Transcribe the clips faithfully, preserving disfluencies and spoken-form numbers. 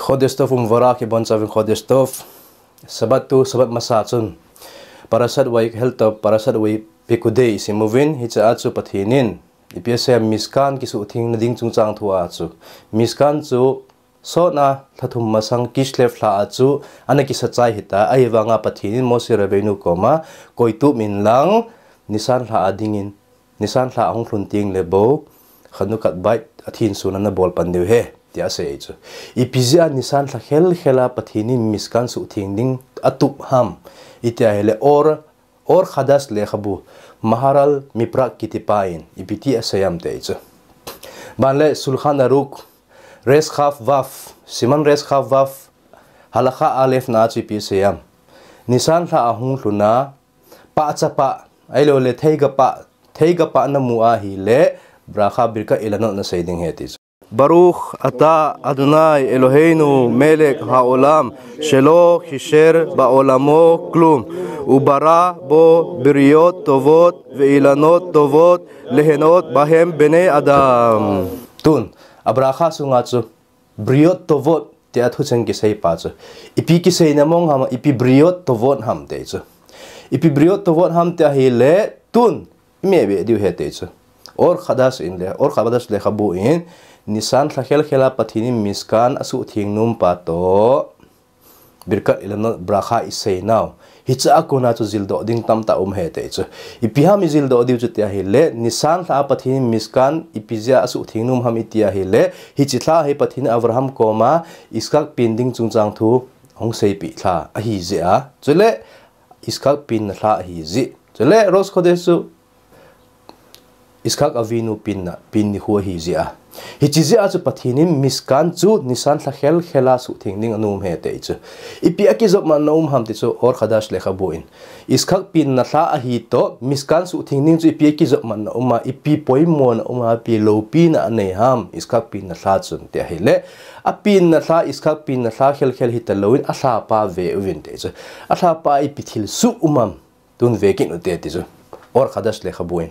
Chodesh Tov Umvara kibon chauvin Chodesh Tov. Sabbath tu, Sabbath masa chun Parashat Vayikhelto, Parashat Vayipekudei isim uvin, hiche a chu Pathen in ipi asei em, Mishkan kisuhtheng nading chungchang thu a chu, Mishkan chu sot a lha thum masang Kislev lha a chu ana kisachai hita, ahivanga Pathen in Moshe Rabbeinu koma, koitup in lang, Nisan lha a dingin, Nisan lha ahung lhun teng le bou, Hanukat bait athin sun ana bol pan diu ahi, tia asei chu. Ipi jeh a Nisan lha khelkhel a Pathen in Mishkan suhtheng ding atup ham, iti ahile Or, Or Hadash lekhabu, Maharal Miprak kitipa in, ipi ti asei em ti chu. Ban le Shulchan Aruch, Resh Chaf Vav, Siman Resh Chaf Vav, Halakha Aleph na chu ipi asei em. Nisan lha ahung lhun a, pahcha pah, ahilou le theiga pah, theiga pah namu ahile, bracha Birkat Ilanot nasei ding ahi ti chu. Baruch ata Adonai Eloheinu melech haolam shelo chisher be'olamo klum, ubara bo briyot tovot ve'ilanot tovot lehenot bahem bnei adam. Tun, a bracha sunga chu, briyot tovot, tia thucheng kisei pa chu. Ipi kiseina mong ham, ipi briyot tovot ham ti chu. Ipi briyot tovot ham ti ahile, tun, imebe diu ahi ti chu. Or Hadash in le, Or Hadash lekhabu in, Nisan lha khelkhel a Pathen in Mishkan asuhtheng nom pa toh, Birkat Ilanot bracha isei nau. Hiche a kona chu jildoh ding tamtah um ahi ti chu. Ipi ham ijildoh diu chu ti ahile, Nisan lha a Pathen in Mishkan ipi jeh a asuhtheng nom ham iti ahile, hiche lha hi Pathen in Abraham koma Yitzhak pen ding chungchang thu hung seipeh lha ahi jeh a. Chule Yitzhak penna lha ahi jeh. Chule Rosh Chodesh chu Yitzhak Avinu penna, pen nikho ahi jeh a. Hiche jeh a chu Pathen in Mishkan chu Nisan lha khelkhel a suhtheng ding anom ahi ti chu. Ipi akijopmatna um ham ti chu Or Hadash lekhabu in. Yitzhak penna lha ahi toh, Mishkan suhtheng ding chu ipi akijopmatna um a, ipi poimona um a, ipi loupina anei ham, Yitzhak penna lha chun ti ahile. Apenna lha, Yitzhak penna lha khelkhel hita louvin, alhapa ve uvin ti chu. Alhapa ipi thilsoh um am. Tun vekit ute ti chu. Or Hadash lekhabu in.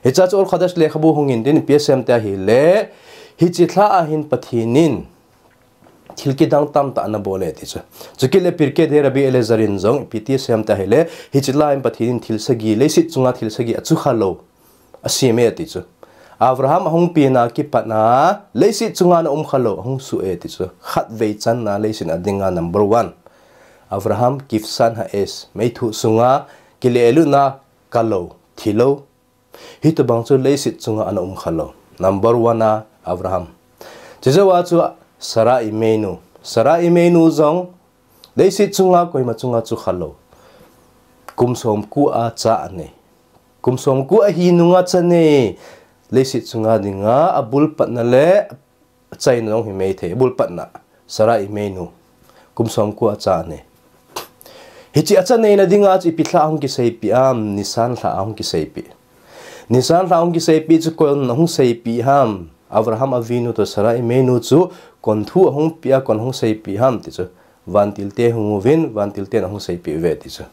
Hiche a chu Or Hadash lekhabu hung in tin ipi asei em ti ahile, hiche lha a hin Pathen in thil kidang tamtah ana bol e ti chu. Chukit le Pirkei Rabbi Eliezer in jong ipi ti asei em ti ahile, hiche lha a hin Pathen in thil sagi, leiset chunga thil sagi achukha lou asem e ti chu. Abraham ahung penna kipat a, leiset chunga ana umkha lou, ahung suh e ti chu. Khatvei channa leiset a dinga number one. Abraham kivsan ha'esh, meithu sunga kilelutna kalou, thilou. Hitobang chu leiset chunga ana umkha lou. Number one a Abraham. Chujou a chu Sarah Imeinu. Sarah Imeinu jong leiset chunga koima chunga chukha lou. Kum somko a cha anei. Kum somko ahi nunga cha anei. Leiset chunga dinga abulpatna le achaina jong hi maithei, abulpatna, Sarah Imeinu. Kum somko a cha anei. Hiche acha neina dinga chu ipi lha ahung kiseipeh am, Nisan lha ahung kiseipeh. Nisan lha ahung kiseipeh chu koin ahung seipeh ham, Abraham Avinu toh Sarah Imeinu chu koin thu ahung peh a, koin ahung seipeh ham ti chu. Vantilte hung uvin, vantilten ahung seipeh uve ti chu.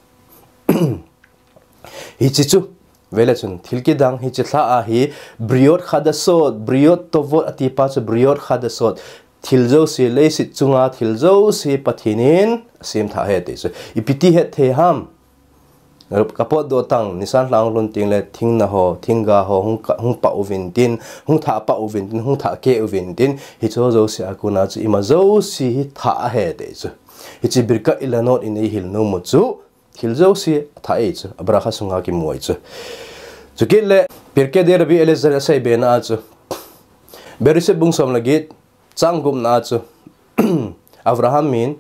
Hiche chu, vele chun, thil kidang hiche lha a hi, Briyot Chadashot, Briyot Tovot ati pa chu, Briyot Chadashot, thil jouse, leiset chunga thil jouse Pathen in asemthah ahi ti chu. Ipi ti hetthei ham. Kapotdoh tang, Nisan lha hung lhun teng le, thingna ho, thingga ho, hung ka, hung pah uvin tin, hung thah pah uvin tin, hung thah keh uvin tin, hiche jouse a kona chu, ima jouse hi thah ahi ti chu. Hiche Birkat Ilanot in eihil nom u chu, thil jouse athah e chu, a bracha sunga kimu e chu. Chukit le, Pirkei Rabbi Eliezer asei bena a chu. Bereshit bung som le get, chang gupna a chu. Abraham in,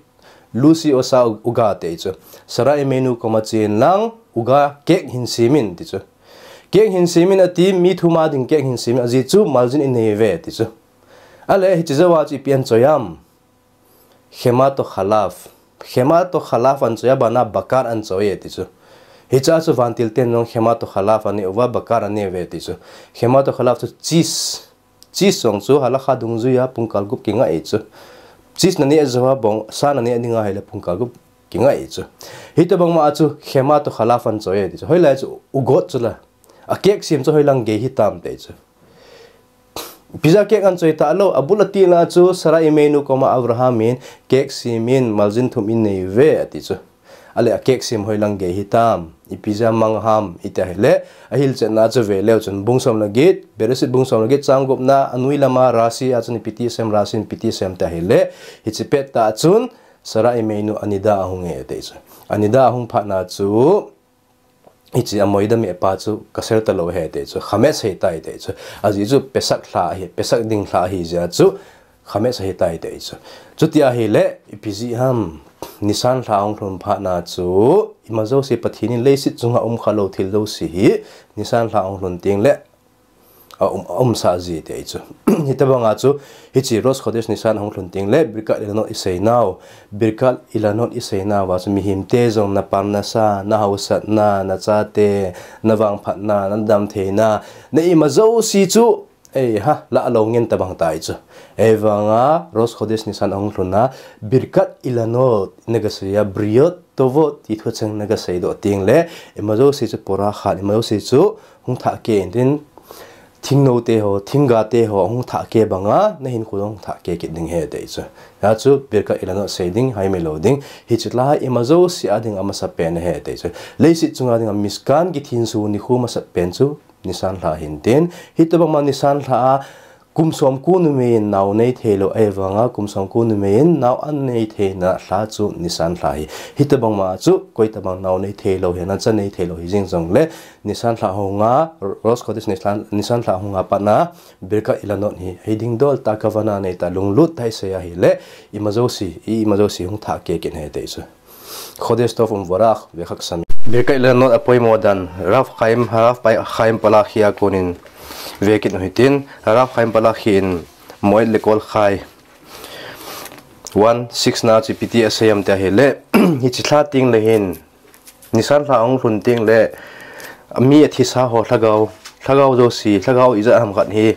Lusi osa uga ti chu. Sarah Imeinu koma chen lang, uga cake hin semin ti chu. Cake hin semin ati, mi thum a ding cake hin semin, ajeh chu maljin inei uve ti chu. Ale, hiche jou a chu ipi ana choi am. Khema toh chalav. Khema toh chalav ana choi a, bana bakar ana choi e ti chu. Hiche a chu vantilten jong khema toh chalav anei uva, bakar anei uve ti chu. Khema toh chalav chu cheese. Cheese jong chu halakha dungjuia pungkal gup kingai e chu. Cheese naneh jou a bong, sa naneh dinga ahile pungkal gup kingai e chu. Hitobang ma a chu khema toh chalav ana choi e ti chu. Hoilai chu ugot chu la. A cake sem chu hoilang gei hitam ti chu. Ipi jeh a cake anchoi talou, abul a tilna chu Sarah Imeinu koma Abraham in cake sem in maljin thum in nei uve ati chu. Ale a cake sem hoilang gei hitam, ipi jeh a mang ham iti ahile, ahilchetna chu veleu chun bung som le get, Bereshit bung som le get chang gupna, anoi lama Rashi a chun ipi ti asem, Rashi in ipi ti asem ti ahile, hiche pettah chun Sarah Imeinu anida ahung e ati chu. Anida ahung phatna chu, hiche amoida meh pa chu kasel talou ahi ati chu, chametz heita ati chu. Ajeh chu Pesach lha ahi, Pesach ding lha ahi jeh a chu chametz heita ati chu. Chuti ahile, ipi jeh ham, Nisan lha ahung lhun phatna chu, ima jouse Pathen in leiset chunga umkhalou thil jouse hi, Nisan lha ahung lhun tengle, aum, aumsah ji ati chu. Hitobanga chu, hiche Rosh Chodesh Nisan ahung lhun tengle, Birkat Ilanot iseinau, Birkat Ilanot iseinau a chu mihemte jong na parnasa, na haosatna, na chate, na vangphatna, na damtheina, na ima jouse chu, eiha, lah lou ngen tobang tai chu. Ahivanga Rosh Chodesh Nisan ahung lhun a, Birkat Ilanot nagasei a, Briyot Tovot ti thucheng nagasei doh tengle, ima jouse chu porach khat, ima jouse chu hung thah kei intin, thingnote ho, thinggate ho hung thah kei banga, nahinkho jong hung thah kei kit ding ahi ati chu. Hia chu Birkat Ilanot sei ding, hai mai lou ding, hiche lha hi ima jouse a dinga amasapen ahi ati chu. Leiset chunga dinga Mishkan kithinso nikho masapen chu Nisan lha ahin tin, hitobangma Nisan lha a kum somko numei in nao nei theilou ahivanga, kum somko numei in nao anei theina lha chu Nisan lha ahi. Hitobangma chu koitobang nao nei theilou hi, nacha nei theilou hijeng jongle, Nisan lha hunga, Rosh Chodesh Nisan, Nisan lha hunga patna, Birkat Ilanot hi, hiding dol tah a kavana nei tah a lunglut tah a isei ahile, ima jouse, i ima jouse hung thah kei kit ahi ati chu. Chodesh Tov Umevarach, ve khak sami. Birkat Ilanot apoimo dan, Rav Chaim, Rav Pai-, Chaim Palahki a konin ve kit u hitin, Rav Chaim Palahki in Moed Lekol Chai one six na chu ipi ti asei em ti ahile, hiche lha tengle hin, Nisan lha ahung lhun tengle, mi athisa ho lhagao, lhagao jouse, lhagao ijat ham khat hi,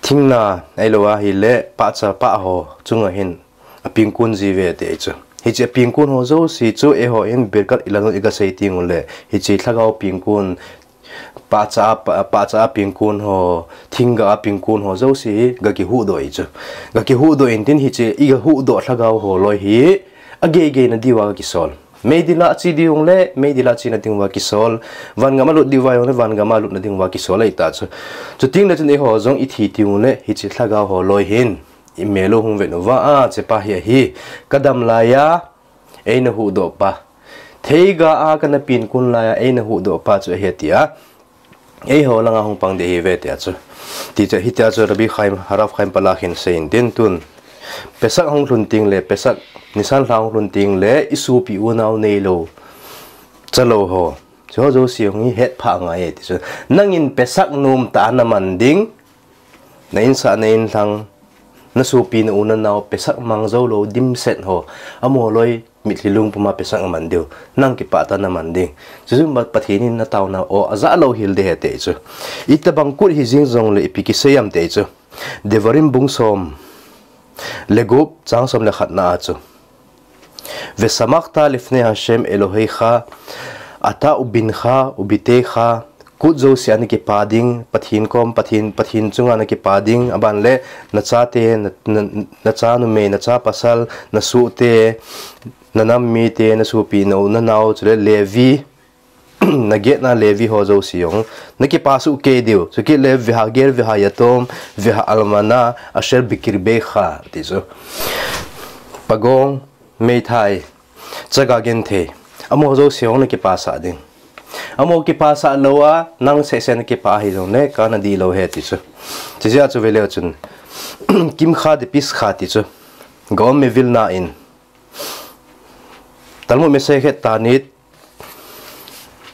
thingna ahilou ahile, pahcha pah ho chunga hin apengkon ji uve ati chu. Hiche apengkon ho jouse chu eiho in Birkat Ilanot igasei tengule, hiche lhagao pengkon, pahcha a, pa-, pahcha a pengkon ho, thingga a pengkon ho jouse hi gakihuhdoh ahi chu. Gakihuhdoh intin hiche igahuhdoh lhagao ho loi hi, agei geina diuva gakisol. Meidil a che diu le, meidil a chena diuva kisol. Vangam a lut diuva jongle, vangam a lutna diuva kisol ahita chu. Chutengle chun eiho jong ithi tengule, hiche lhagao ho loi hin, imel u hung vet uva, a, chepa hi ahi, kadam laiya eina huhdoh pa, theiga a kana pengkon laiya eina huhdoh pa chu ahi tia, eiho langa hung pang ding ahiuve tia chu. Ti chu, hitia chu Rabbi Chaim, Harav Chaim Palahki in asei intin tun, Pesach hung lhun tengle, Pesach Nisan lha hung lhun tengle, isopi unau neilou, chalou ho, chuho jouse hung hi hetphah ngai e ti chu. Nangin Pesach nomtah a naman ding, na insah na inlhang, nasopi na u nanao Pesach mang joulou dimset ho, amaho loi mitlhi lungpuma Pesach aman diu, nang kipah tah a naman ding. Chuchu Pathen in nataona o ajah louhel ding ahi ati chu. Itobang kut hijeng jongle ipi kisei em ati chu. Devarim bung som le gup chang som le khatna a chu, Vesamachta lifnei Hashem Elohecha, ata ubincha ubithecha, kut jouse a nakipa ding, Pathen kom, Pathen, Pathen chunga nakipa ding, aban le, nachate, na, na, nacha numei, nacha pasal, nasohte, nanam mite, nasopi na u nanao, chule Levi, nagetna Levi ho jouse jong, nakipa soh kei diu, chukit le vehager vehayatom, vehaalmana, asher bikirbecha, ti chu. Pagong, meithai, chaga genthei, amaho jouse jong nakipasah ding. Amaho kipasah louva, nang sehseh nakipah hijongle, kana dihlou ahi ti chu. Chujeh a chu veleu chun, Kimcha depescha ti chu, Gaon Mivilna in, Talmud Masechet Ta'anit,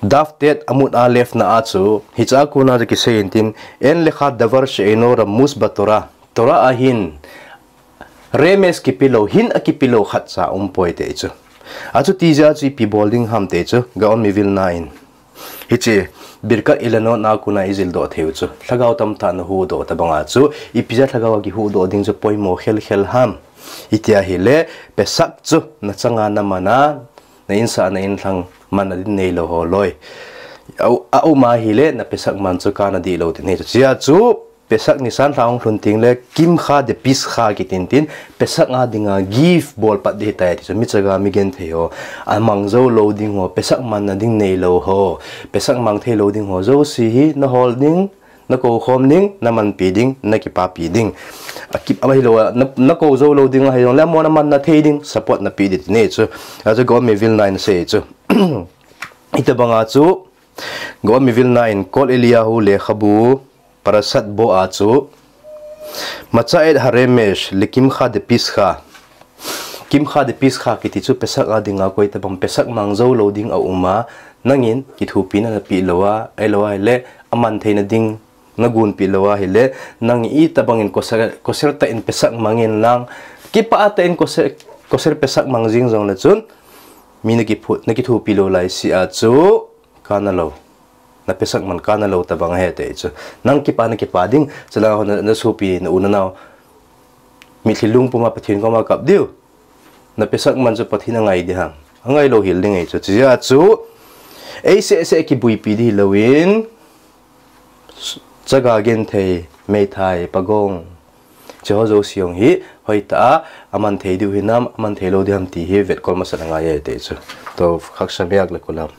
Daf Tet Amud Alef na a chu, hiche a kona chu kisei intin, En lecha davar she'eino ramus baTorah. Torah a hin, remes kipelou, hint akipelou khatcha umpoi ati chu. Achuti jeh a chu ipi bol ding ham ati chu, Gaon Mivilna in. Hiche, Birkat Ilanot na a kona ijildoh theiu chu. Lhagao tamtah nahuhdoh tobanga chu, ipi jeh a lhagao a kihuhdoh ding chu poimo khelkhel ham. Iti ahile, Pesach chu, nachanga naman a, na insah na inlhang manna ding neilou ho loi. A, aum ahile, na Pesach man chu kana dihlou ding ahi chu. Chujeh a chu, Pesach nisan lha hung lhun teng le kimcha depesach kitin tin, Pesach a dinga gift bol pat ding ahitai ti chu, mi chaga mi genthei ho, amang jou lou ding ho, Pesach manna ding neilou ho, Pesach mang thei lou ding ho jouse hi na hol ding, na kou khom ding, na manpi ding, na kipapi ding. A kip, ahilou a, na, na kou jou lou ding ahi jongle, amahon amanna thei ding, support na pe ding ti nei chu. A chu Gaon Mivilna in asei chu. Hitobang a chu, Gaon Mivilna in Kol Eliyahu lekhabu, Parashat Bo a chu, Matza et haremes le kimcha depesach. Kimcha depesach kiti chu Pesach a dinga koi tabang Pesach mang jou lou ding aum a, nangin kithopina na pe lou a, ahilou ahile, aman theina ding na gonpi lou ahile, nang itabang in kosher, kosher tah in Pesach mang in lang, kipah tah in kosher, kosher Pesach mang jing jongle chun, mi na kiphu-, na kithopi lou laisea chu, kana lou. Na Pesach man kana lou tabang ahi ti chu. Nang kipah na kipah ding, chule ho na, na sopi na u na nao. Mitlhi lungpum a Pathen koma kap diu. Na Pesach man chu Pathen angai ding ham. Angai lou hel ding ahi chu. Chujeh a chu, ei seh seh kibuipi ding hilou in, chaga genthei, meithai, pagong, hiche ho jouse jong hi, hoitah a, aman thei diu hinam, aman thei lou ding ham ti hi, vetkol masat angai e ti chu. To, Chag Sameach le kulam.